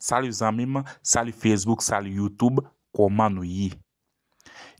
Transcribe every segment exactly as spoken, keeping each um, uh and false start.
Salut zanmi m, salut Facebook, salut YouTube, kòman nou ye?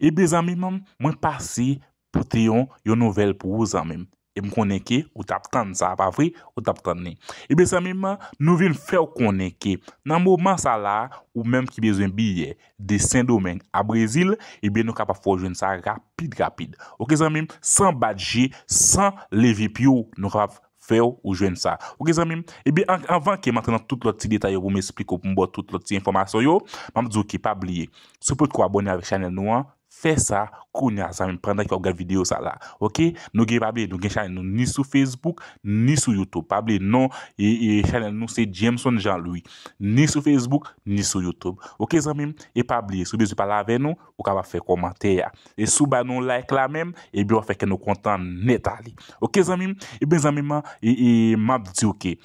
Ebyen zanmi m, mwen pase pote yon, yon nouvèl pou ou zanmi m. E m konnen ke ou t ap tann sa, pa vre? Ou t ap tann li. Ebyen zanmi m, nou vin fè w konnen ke nan moman sa la, ou menm ki bezwen biyè de Sendomeng a Brezil, ebyen nou kapab fè w jwenn sa rapid rapid. Oke zanmi m, san bat je, san leve pye w, nou kapab fè w ou jwenn sa. Oke zanmi m, ebyen an- anvan ke m antre nan tout lòt ti detay yo pou m esplike w, pou m ba w tout lòt ti enfòmasyon yo, m ap di w ke pa bliye, si w potko abòne avèk chanèl nou an, fè sa kounye a zanmi m, pandan ke w ap gade videyo sa la. Oke? Nou gen, pa bliye, nou gen chanèl nou ni sou Facebook, ni sou YouTube. Pa bliye non, e, e chanèl nou se Jameson Jean Louis. Ni sou Facebook, ni sou YouTube. Oke zanmi m? E pa bliye, si w bezwen pale avè nou, ou kapab fè kòmantè a. E si w ba nou like la menm, ebyen w ap fè kè nou kontan nèt ale. Oke zanmi m? Ebyen zanmi m, e, e, m ap di w ke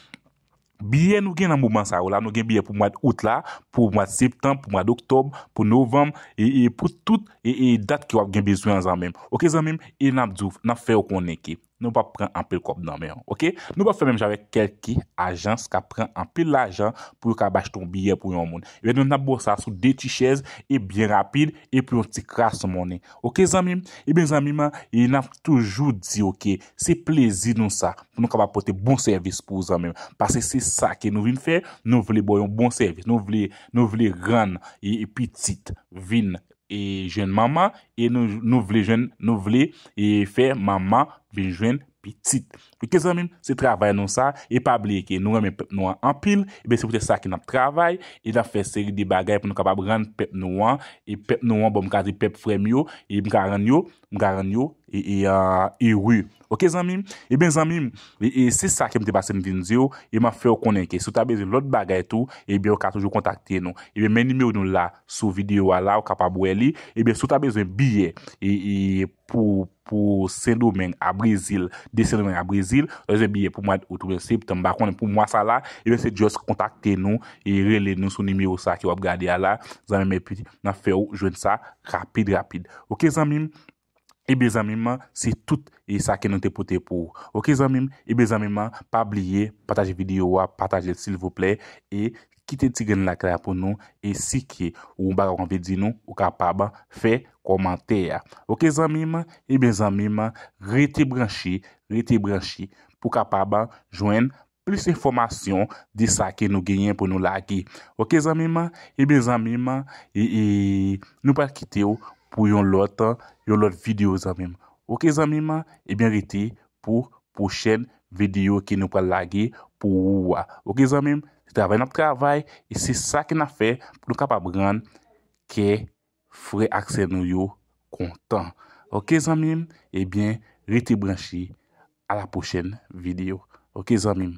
biyè nou gen nan moman sa yo la, nou gen biyè pou mwa out la, pou mwa septanm, pou mwa oktòb, pou novanm, e, e pou tout e, e dat ke w ap gen bezwen an zanmi m. Oke zanmi m, e n ap di w, n ap fè w konnen ke nou p ap pran anpil kòb nan men w, oke? Nou p ap fè menm jan avèk kèlke ajans k ap pran anpil lajan pou yo ka achte yon biyè pou yon moun. Ebyen nou, n ap ba w sa sou de ti chèz e byen rapid e pou yon ti kras monnen. Oke zanmi m? Ebyen zanmi m, e n ap toujou di w ke se plezi nou sa pou nou kapab pote bon sèvis pou ou zanmi m. Paske se sa ke nou vin fè, nou vle ba w yon bon sèvis, nou vle, nou vle rann e, e pitit vin e jwenn manman, e nou, nou vle jwenn, nou vle e fè manman vin jwenn pitit. Oke zanmi m, se travay nou sa, e pa bliye ke nou renmen pèp nou an anpil, ebyen se poutèt sa ke n ap travay, e n ap fè seri de bagay pou nou kapab rann pèp nou an, e pèp nou an, bon, m ka di pèp frè m yo, e m ka rann yo, m ka rann yo, e, e, ah, ere. Oke zanmi m, ebyen zanmi m, e, e se sa ke m te pase m vin di w, e m ap fè w konnen ke si w ta bezwen lòt bagay tou, ebyen w ka toujou kontakte nou. Ebyen men nimewo nou la sou videyo a la, ou kapab wè li. Ebyen si w ta bezwen biyè, e, e pou, pou Sendomeng a Brezil, de Sendomeng a Brezil, ou ta bezwen biyè pou mwa out oubyen septanm, m pa konnen pou mwa sa la, ebyen se just kontakte nou e rele nou sou nimewo sa ke w ap gade a la, zanmi m, epi n ap fè w jwenn sa rapid rapid. Oke zanmi m? Ebyen zanmi m, se tout e sa ke nou te pote pou ou. Oke zanmi m? Ebyen zanmi m, pa bliye pataje videyo a, pataje l silvouplè, e kite ti grenn like la pou nou, e si ke ou gen yon bagay ou anvi di nou, ou kapab fè kòmantè a. Oke zanmi m? Ebyen zanmi m, rete branche, rete branche pou kapab jwenn plis enfòmasyon de sa ke nou genyen pou nou lage. Oke zanmi m? Ebyen zanmi m, e, e nou pral kite w pou yon lòt, yon lòt videyo zanmi m. Oke zanmi m? Ebyen rete pou pwochèn videyo ke nou pral lage pou ou a. Oke zanmi m? Se travay n ap travay, e se sa ke n ap fè pou nou kapab rann kè frè ak sè nou yo kontan. Oke zanmi m? Ebyen rete branche, a la pwochèn videyo. Oke zanmi m?